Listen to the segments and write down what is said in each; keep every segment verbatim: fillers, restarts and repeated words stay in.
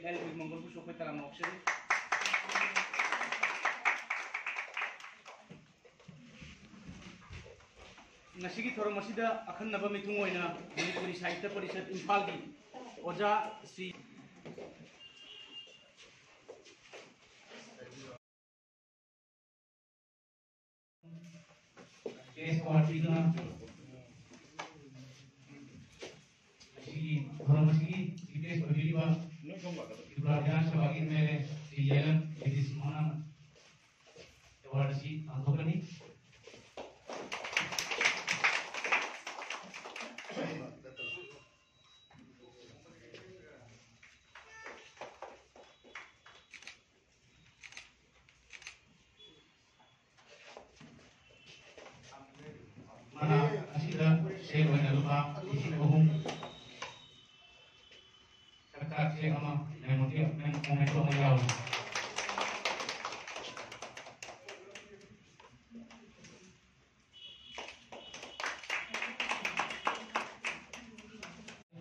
ꯌꯥꯏꯐ ꯃꯪꯒꯣꯜꯕꯨꯁꯨ ꯑꯩꯈꯣꯏ ꯇꯔꯥꯝꯅ ꯑꯣꯛꯆꯔꯤ꯫ ꯉꯁꯤꯒꯤ ꯊꯧꯔꯝ ꯑꯁꯤꯗ ꯑꯈꯟꯅꯕ ꯃꯤꯊꯨꯡ ꯑꯣꯏꯅ ꯃꯅꯤꯄꯨꯔꯤ ꯁꯥꯍꯤꯇ꯭ꯌ ꯄꯔꯤꯁꯠ ꯏꯝꯐꯥꯜꯒꯤ ꯑꯣꯖꯥ ꯁ꯭ꯔꯤ ꯀꯦꯁ ꯑꯦꯋꯥꯔꯗ ꯄꯤꯗꯨꯅ ꯑꯁꯤꯒꯤ ꯊꯧꯔꯝ ꯑꯁꯤꯒꯤ ꯆꯤꯐ ꯒꯦꯁ ꯑꯣꯏꯕꯤꯔꯤꯕ ꯇ꯭ꯔꯤꯄꯨꯔꯥ ꯕꯤꯙꯥꯟ ꯁꯚꯥꯒꯤ M L A Shri Yelam ꯕꯤꯗꯤꯁꯤꯡꯍꯅ ꯑꯦꯋꯥꯔꯗ ꯑꯁꯤ ꯇꯥꯟꯊꯣꯛꯀꯅꯤ꯫ ꯃꯅꯥ ꯑꯁꯤꯗ ꯁꯦꯜ ꯑꯣꯏꯅ ꯂꯨꯄꯥ ꯂꯤꯁꯤꯡ ꯑꯍꯨꯝ, ꯁꯔꯀꯥꯔ ꯆꯦꯛ ꯑꯃ, ꯃꯦꯃꯣꯔꯤ-, ꯃꯦꯃꯣꯔꯦꯟꯗꯝ ꯑꯃ ꯌꯥꯎꯔꯤ꯫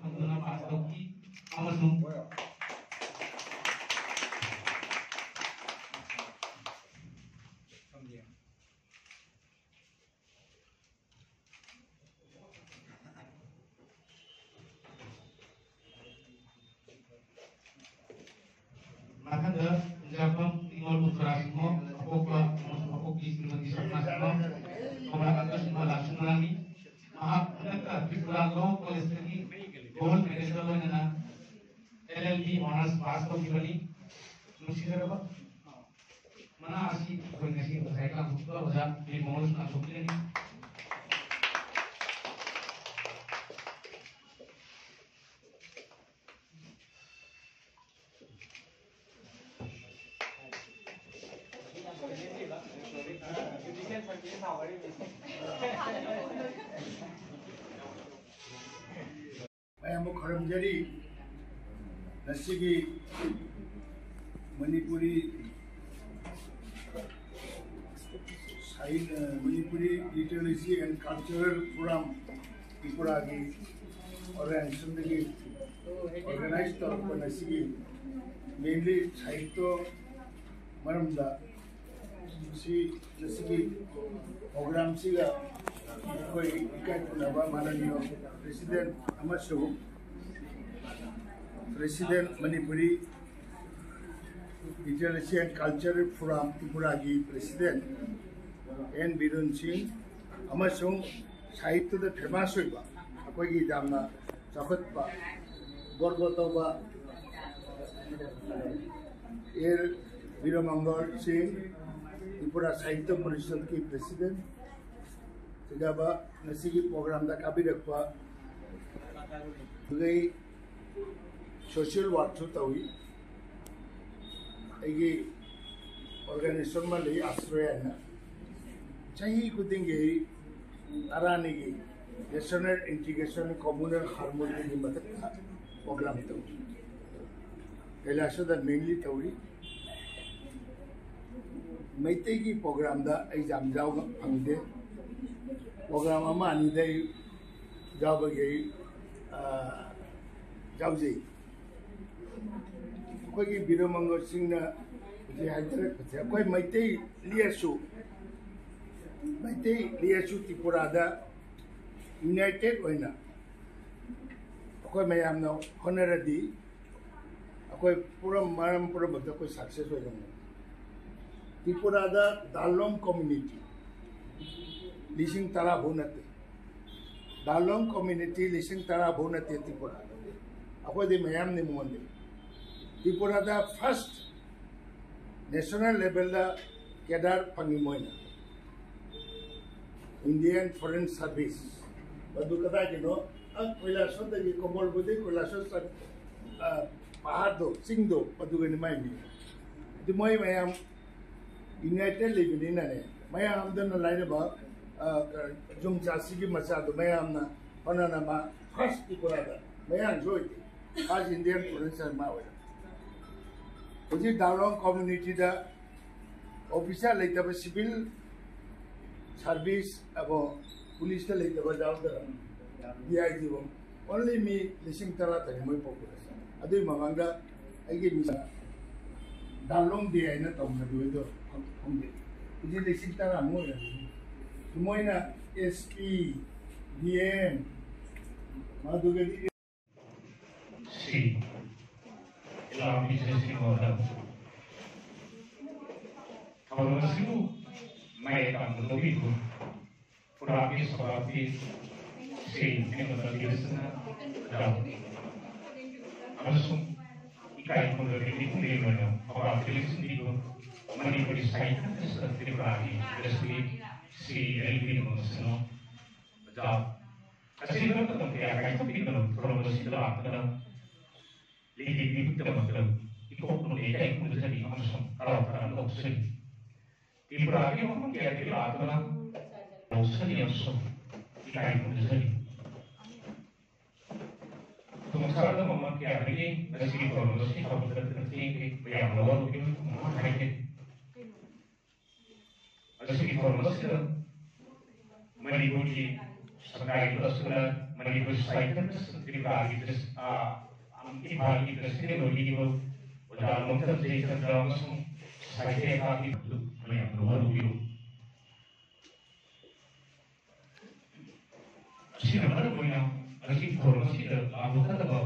ꯐꯪꯗꯨꯅ ꯄꯥꯁ ꯇꯧꯈꯤ ꯑꯃꯁꯨꯡ ꯃꯊꯪꯗ ꯈꯨꯟꯖꯥꯐꯝ ꯅꯤꯉꯣꯜ ꯎꯇ꯭ꯔꯥ ꯁꯤꯡꯍ, ꯑꯄꯣꯛꯄ ꯑꯃꯁꯨꯡ ꯑꯄꯣꯛꯄꯤ ꯁ꯭ꯔꯤꯃꯇꯤ ꯁꯞꯅꯥ ꯁꯤꯡꯍ, ꯀꯃꯂꯥꯀꯥꯟꯇ ꯁꯤꯡꯍ ꯂꯥꯛꯁꯨ ꯃꯔꯥꯡꯅꯤ꯫ ꯃꯍꯥꯛ ꯍꯟꯗꯛꯇ ꯇ꯭ꯔꯤꯄꯨꯔꯥ ꯂꯣ ꯀꯣꯂꯦꯖꯇꯒꯤ ꯒꯣꯜꯗ ꯃꯦꯗꯜꯒ ꯂꯣꯏꯅꯅ L L B honours pass ꯇꯧꯈꯤꯕꯅꯤ꯫ ꯅꯨꯡꯁꯤꯖꯔꯕ ꯃꯅꯥ ꯑꯁꯤ ꯑꯩꯈꯣꯏ ꯉꯁꯤ ꯉꯁꯥꯏ ꯀꯥꯡꯊꯣꯛꯄ ꯑꯣꯖꯥ ꯕꯤ ꯃꯣꯍꯟ ꯀꯥꯡꯊꯣꯛꯄꯤꯔꯅꯤ꯫ ꯃꯌꯥꯝꯕꯨ ꯈꯨꯔꯨꯝꯖꯔꯤ꯫ ꯉꯁꯤꯒꯤ ꯃꯅꯤꯄꯨꯔꯤ ꯁꯥꯍꯤ-, Manipuri literacy and cultural forum ꯇ꯭ꯔꯤꯄꯨꯔꯥꯒꯤ ꯑꯣꯔꯒꯅꯥꯏꯖꯦꯁꯟꯗꯒꯤ ꯑꯣꯔꯒꯅꯥꯏꯖ ꯇꯧꯔꯛꯄ ꯉꯁꯤꯒꯤ Mainly ꯁꯥꯍꯤꯇ꯭ꯌ ꯃꯔꯝꯗ ꯁꯤ ꯉꯁꯤꯒꯤ ꯄ꯭ꯔꯣꯒ꯭ꯔꯥꯝꯁꯤꯒ ꯑꯩꯈꯣꯏ ꯏꯀꯥꯏ ꯈꯨꯝꯅꯕ ꯃꯥꯅꯅꯤꯌ ꯄ꯭ꯔꯦꯁꯤꯗꯦꯟ ꯑꯃꯁꯨꯡ president Manipuri literature and culture forum ꯇ꯭ꯔꯤꯄꯨꯔꯥꯒꯤ ꯄ꯭ꯔꯦꯁꯤꯗꯦꯟ ꯑꯦꯟ ꯕꯤꯔꯨꯟ ꯁꯤꯡ ꯑꯃꯁꯨꯡ ꯁꯥꯍꯤꯇ꯭ꯌꯗ ꯐꯦꯃꯁ ꯑꯣꯏꯕ ꯑꯩꯈꯣꯏꯒꯤ ꯌꯥꯝꯅ ꯆꯥꯎꯈꯠꯄ ꯒꯣꯔꯕ ꯇꯧꯕ ꯑꯦꯜ ꯕꯤꯔꯃꯪꯒꯣꯜ ꯁꯤꯡ, ꯇ꯭ꯔꯤꯄꯨꯔꯥ ꯁꯥꯍꯤꯇ꯭ꯌ ꯄꯔꯤꯁꯠꯀꯤ ꯄ꯭ꯔꯦꯁꯤꯗꯦꯟ, ꯊꯤꯒꯕ ꯉꯁꯤꯒꯤ ꯄ꯭ꯔꯣꯒ꯭ꯔꯥꯝꯗ ꯀꯥꯕꯤꯔꯛꯄ ꯑꯗꯨꯗꯩ ꯁꯣꯁꯤꯌꯦꯜ ꯋꯥꯔꯛꯁꯨ ꯇꯧꯏ꯫ ꯑꯩꯒꯤ ꯑꯣꯔꯒꯅꯥꯏꯖꯦꯁꯟ ꯑꯃ ꯂꯩ, ꯑꯥꯁ꯭ꯔꯌ ꯍꯥꯏꯅ꯫ ꯆꯍꯤ ꯈꯨꯗꯤꯡꯒꯤ ꯇꯔꯥꯅꯤꯒꯤ ꯅꯦꯁꯅꯦꯜ ꯏꯟꯇꯤꯒ꯭ꯔꯦꯁꯟ ꯀꯝꯃ꯭ꯌꯨꯅꯦꯜ ꯍꯥꯔꯃꯣꯅꯤꯒꯤ ꯃꯊꯛꯇ ꯄ꯭ꯔꯣꯒ꯭ꯔꯥꯝ ꯇꯧꯏ꯫ ꯀꯩꯂꯥꯁꯗ ꯃꯦꯟꯂꯤ ꯇꯧꯔꯤ꯫ ꯃꯩꯇꯩꯒꯤ ꯄ꯭ꯔꯣꯒ꯭ꯔꯥꯝꯗ ꯑꯩ ꯌꯥꯝ ꯌꯥꯎꯕ ꯐꯪꯗꯦ꯫ ꯄ꯭ꯔꯣꯒ꯭ꯔꯥꯝ ꯑꯃ ꯑꯅꯤꯗ ꯑꯩ ꯌꯥꯎꯕꯒꯤ ꯑꯩ, ꯑ, ꯌꯥꯎꯖꯩ꯫ ꯑꯩꯈꯣꯏꯒꯤ ꯕꯤꯔꯃꯪꯒꯣꯜ ꯁꯤꯡꯅ ꯍꯧꯖꯤꯛ ꯍꯥꯏꯖꯔꯛꯄꯁꯦ, ꯑꯩꯈꯣꯏ ꯃꯩꯇꯩ ꯂꯤꯛꯑꯁꯨ, ꯃꯩꯇꯩ ꯂꯤꯛꯑꯁꯨ ꯇ꯭ꯔꯤꯄꯨꯔꯥꯗ ꯌꯨꯅꯥꯏꯇꯦꯠ ꯑꯣꯏꯅ ꯑꯩꯈꯣꯏ ꯃꯌꯥꯝꯅ ꯍꯣꯠꯅꯔꯗꯤ ꯑꯩꯈꯣꯏ ꯄꯨꯔꯝ-, ꯃꯔꯝ ꯄꯨꯝꯅꯃꯛꯇ ꯑꯩꯈꯣꯏ ꯁꯛꯁꯦꯁ ꯑꯣꯏꯒꯅꯤ꯫ ꯇ꯭ꯔꯤꯄꯨꯔꯥꯗ ꯗꯥꯂꯣꯡ ꯀꯝꯃ꯭ꯌꯨꯅꯤꯇꯤ ꯂꯤꯁꯤꯡ ꯇꯔꯥ ꯐꯥꯎ ꯅꯠꯇꯦ꯫ ꯗꯥꯂꯣꯡ ꯀꯝꯃ꯭ꯌꯨꯅꯤꯇꯤ ꯂꯤꯁꯤꯡ ꯇꯔꯥ ꯐꯥꯎ ꯅꯠꯇꯦ ꯇ꯭ꯔꯤꯄꯨꯔꯥꯗ꯫ ꯑꯩꯈꯣꯏꯗꯤ ꯃꯌꯥꯝꯅꯤ ꯃꯉꯣꯟꯗ꯫ ꯇ꯭ꯔꯤꯄꯨꯔꯥꯗ ꯐꯥꯔꯁ ꯅꯦꯁꯅꯦꯜ ꯂꯦꯚꯦꯜꯗ ꯀꯦꯗꯔ ꯐꯪꯉꯤ ꯃꯣꯏꯅ꯫ Indian foreign service. ꯃꯗꯨ ꯀꯗꯥꯏꯗꯅꯣ? ꯑ, ꯀꯣꯏꯂꯥꯁꯣꯔꯗꯒꯤ, ꯀꯣꯃꯣꯔꯕꯨꯗꯤ ꯀꯣꯏꯂꯥꯁꯣꯔ ꯆꯠ-, ꯑ, ꯄꯍꯥꯔꯗꯣ, ꯆꯤꯡꯗꯣ, ꯑꯗꯨꯒꯅꯤ ꯃꯥꯏ ꯃꯤ꯫ ꯑꯗꯨ ꯃꯣꯏ ꯃꯌꯥꯝ ꯌꯨꯅꯥꯏꯇꯦꯠ ꯂꯩꯕꯅꯤꯅꯅꯦ, ꯃꯌꯥꯝꯗꯨꯅ ꯂꯥꯏꯔꯕ, ꯑ, ꯌꯣꯡꯆꯥꯁꯤꯒꯤ ꯃꯆꯥꯗꯣ ꯃꯌꯥꯝꯅ ꯍꯣꯠꯅꯅꯕ ꯐꯥꯔꯁ ꯇ꯭ꯔꯤꯄꯨꯔꯥꯗ ꯃꯌꯥꯡꯁꯨ ꯑꯣꯏꯗꯦ꯫ ꯐꯥꯔꯁ ꯏꯟꯗꯤꯌꯟ ꯐꯣꯔꯦꯟ ꯁꯥꯔꯚꯤꯁ ꯃꯥ ꯑꯣꯏꯔꯦ꯫ ꯍꯧꯖꯤꯛ ꯗꯥꯂꯣꯡ ꯀꯝꯃ꯭ꯌꯨꯅꯤꯇꯤꯗ ꯑꯣꯐꯤꯁꯥꯔ ꯂꯩꯇꯕ, ꯁꯤꯚꯤꯜ ꯁꯥꯔꯚꯤꯁ ꯑꯕꯣ ꯄꯨꯂꯤꯁꯇ ꯂꯩꯇꯕ ꯌꯥꯎꯗꯅ, ꯗꯤ ꯑꯥꯏ ꯖꯤ ꯐꯥꯎ ꯑꯣꯟꯂꯤ ꯃꯤ ꯂꯤꯁꯤꯡ ꯇꯔꯥ ꯇꯔꯦꯠ ꯃꯣꯏ ꯄꯣꯄꯨꯂꯦꯁꯟ꯫ ꯑꯗꯨꯒꯤ ꯃꯃꯥꯡꯗ ꯑꯩꯒꯤ ꯃꯤꯡ ꯗꯥꯂꯣꯡꯗꯦ ꯍꯥꯏꯅ ꯇꯧꯅꯔꯤꯕꯗꯣ ꯈꯪꯗꯦ꯫ ꯍꯧꯖꯤꯛ ꯂꯤꯁꯤꯡ ꯇꯔꯥꯃꯨꯛ ꯑꯣꯏꯔꯝꯒꯅꯤ꯫ ꯃꯣꯏꯅ S P, D M, ꯑꯗꯨꯒꯗꯤ ꯁꯤ ꯏꯂꯥ ꯕꯤꯖꯦꯁꯤ ꯃꯣꯗꯜ ꯊꯧꯔꯝ ꯑꯁꯤꯕꯨ ꯃꯥꯏ ꯄꯥꯛꯅ ꯂꯧꯕꯤꯕ ꯄꯨꯔꯥꯒꯤ ꯁꯣꯔꯥꯠꯀꯤ ꯁꯦꯜ ꯑꯃꯗ ꯂꯤꯁꯅ ꯌꯥꯎꯏ꯫ ꯑꯃꯁꯨꯡ ꯏꯀꯥꯏ ꯈꯨꯝꯅꯕꯒꯤ ꯃꯤꯄꯨꯝꯒꯤ ꯑꯣꯏꯅ ꯄꯥꯎꯇꯥꯛ ꯂꯤꯁꯤꯟꯕꯤꯕ ꯃꯅꯤꯄꯨꯔꯤ ꯁꯥꯍꯤꯇ꯭ꯌ ꯁꯪꯁꯊꯥꯟ ꯇ꯭ꯔꯤꯄꯨꯔꯥꯒꯤ ꯄ꯭ꯔꯦꯁꯤꯗꯦꯟꯠ ꯁ꯭ꯔꯤ ꯑꯦꯜ ꯕꯤ ꯅꯣꯡꯁꯅꯣ ꯑꯣꯖꯥ꯫ ꯑꯁꯤꯒꯨꯝꯕ ꯃꯇꯝ ꯀꯌꯥ ꯀꯥꯏꯊꯣꯛꯄꯤꯗꯨꯅ ꯊꯧꯔꯝ ꯑꯁꯤꯗ ꯂꯥꯛꯇꯨꯅ ꯂꯤꯡꯂꯤꯕꯤꯕꯒꯤꯗꯃꯛꯇ ꯏꯀꯣꯛ ꯅꯣꯂꯦ ꯏꯀꯥꯏ ꯈꯨꯝꯅꯖꯔꯤ ꯑꯃꯁꯨꯡ ꯍꯔꯥꯎ ꯇꯌꯥꯝꯅ ꯐꯥꯎꯖꯔꯤ꯫ ꯇ꯭ꯔꯤꯄꯨꯔꯥꯒꯤ ꯃꯐꯝ ꯀꯌꯥꯗꯒꯤ ꯂꯥꯛꯇꯨꯅ ꯂꯧꯁꯅꯤ ꯑꯃꯁꯨꯡ ꯏꯀꯥꯏ ꯈꯨꯝꯅꯖꯔꯤ꯫ ꯈꯨꯗꯣꯡꯆꯥꯗꯕ ꯃꯃꯜ ꯀꯌꯥꯗꯒꯤ ꯉꯁꯤꯒꯤ ꯊꯧꯔꯝ ꯑꯁꯤ ꯍꯧꯒꯠꯂꯛꯇꯨꯅ ꯊꯦꯡꯈ꯭ꯔꯦ꯫ ꯃꯌꯥꯝꯅ ꯋꯥꯔꯧꯕꯤꯔꯣꯏ ꯑꯃ ꯍꯥꯏꯒꯦ꯫ ꯉꯁꯤꯒꯤ ꯊꯧꯔꯝ ꯑꯁꯤꯗ ꯃꯅꯤꯄꯨꯔꯒꯤ ꯁꯔꯀꯥꯔꯒꯤ ꯑꯁꯨꯝꯅ ꯃꯅꯤꯄꯨꯔ ꯁꯥꯍꯤꯇ꯭ꯌ ꯇ꯭ꯔꯤꯄꯨꯔꯥꯒꯤ ꯄ꯭ꯔꯦꯁ-, ꯑ, ꯏꯝꯐꯥꯜꯒꯤ ꯄ꯭ꯔꯦꯁꯤꯗꯦꯟꯠ ꯑꯣꯏꯕꯤꯔꯤꯕ ꯑꯣꯖꯥ ꯂꯣꯡꯊꯝ ꯖꯌꯆꯟꯗ꯭ꯔ ꯑꯃꯁꯨꯡ ꯁꯥꯍꯤꯇ꯭ꯌ ꯑꯦꯀꯥꯗꯃꯤ ꯃꯌꯥꯝꯅ ꯋꯥꯔꯧꯕꯤꯔꯣꯏ꯫ ꯑꯁꯤꯅ ꯃꯔꯝ ꯑꯣꯏꯅ ꯉꯁꯤ ꯊꯧꯔꯝ ꯑꯁꯤꯗ ꯂꯥꯛꯄ ꯅꯠꯇꯕ